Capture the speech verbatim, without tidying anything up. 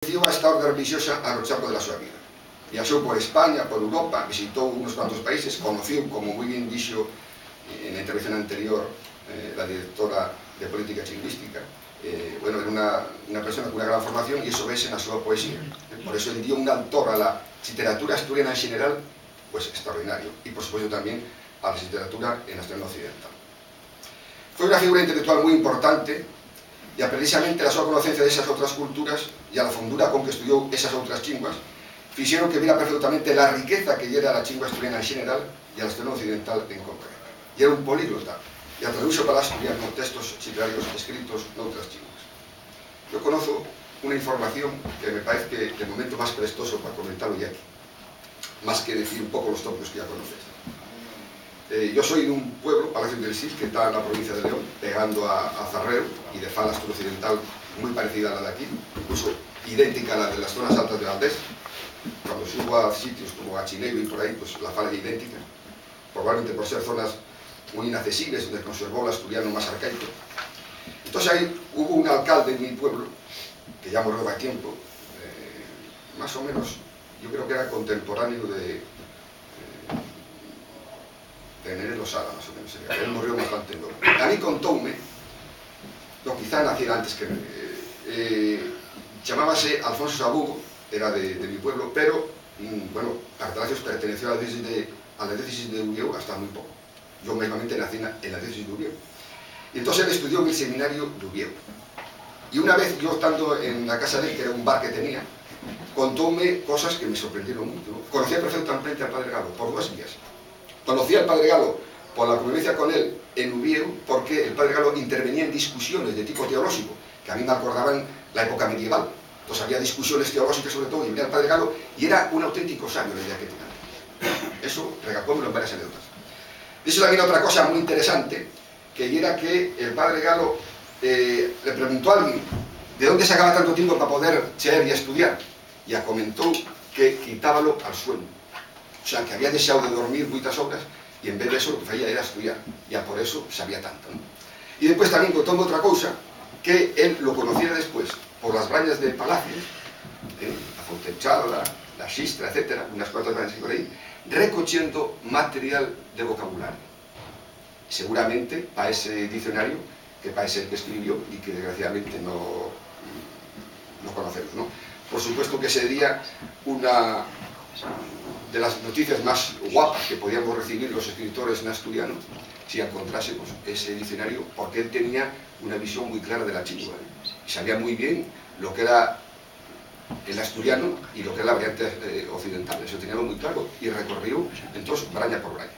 Ofreció a esta orde relixosa a lo chargo de la so vida. Viaxó por España, por Europa, visitó unos cuantos países, conoció, como mui bien dixo, eh, na intervención anterior, eh, la directora de Política Lingüística, eh, bueno, era una, una persona con una gran formación y eso vese na súa poesía. Por eso el dio un valor a la literatura asturiana en general, pues, extraordinario, y por supuesto también a la literatura en asturiano occidental. Foi una figura intelectual mui importante, ya precisamente la so conocencia d'esas outras culturas y la fondura con que estudió esas outras chinguas fixeron que viera perfectamente la riqueza que yera la chingua asturiana en general y a l'asturiano occidental en concreto. Yera un políglota, ya traduxo pal asturiano textos literarios escritos n'outras chinguas. Yo conozo una información que me parece que de momento más prestoso pa comentalo ye aquí, más que decir un poco los tópicos que ya conoces. Eh, yo soy d'un pueblo, Palacios del Sil, que ta na provincia de León, pegando a, a Zarreu, y de fala asturiano occidental mui parecida a la d'aquí, incluso idéntica a la de las zonas altas de Valdés. Cuando subo a sitios como Gachineiro y por ahí, pues la fala ye idéntica, probablemente por ser zonas mui inaccesibles, onde conservó l'asturiano más arcaico. Entonces ahí hubo un alcalde de mi pueblo, que ya morrió hai tiempo, eh, más o menos, yo creo que era contemporáneo de, eh, de Nere Losada, más o menos, era. Él morrió bastante novo. A mí contoume, no, quizá naciera antes que, eh, eh, chamábase Alfonso Sabugo, era de, de mi pueblo, pero, mm, bueno, Altagracios perteneció a la diócesis de, a la diócesis de Uviéu hasta mui poco. Yo mesmamente nací na, en la diócesis de Uviéu. Y entonces él estudió en el seminario de Uviéu. Y una vez, yo estando en la casa de él, que era un bar que tenía, contoume cosas que me sorprendieron mucho, ¿no? Conocía perfectamente al padre Galo, por dos vías. Conocía al padre Galo por la convivencia con él en Uviéu, porque el padre Galo intervenía en discusiones de tipo teológico, que a mí me acordaban la época medieval. Entonces había discusiones teológicas sobre todo, y venía el padre Galo, y era un auténtico sabio la idea que tenía. Eso recalcómelo en varias anécdotas. Dice también otra cosa muy interesante, que era que el padre Galo, eh, le preguntó a alguien de dónde sacaba tanto tiempo para poder leer y estudiar, y acomentó que quitábalo al sueño. O sea, que había dexado de dormir muitas horas y en vez de eso lo que facía era estudiar. Ya por eso sabía tanto, ¿no? Y después también contóme otra cosa, que él lo conociera después por las brañas de Palacios, ¿eh? La Fontenchada, la, la Xistra, etcétera, unas cuantas brañas que por ahí, recochiendo material de vocabulario. Seguramente pa ese diccionario que parece ser que escribió y que desgraciadamente no, no conocemos, ¿no? Por supuesto que sería una de las noticias más guapas que podíamos recibir los escritores en asturiano si encontrásemos ese diccionario, porque él tenía una visión muy clara de la chingua, ¿eh? Y sabía muy bien lo que era el asturiano y lo que era la variante, eh, occidental. Eso tenía muy claro y recorrió entonces braña por braña.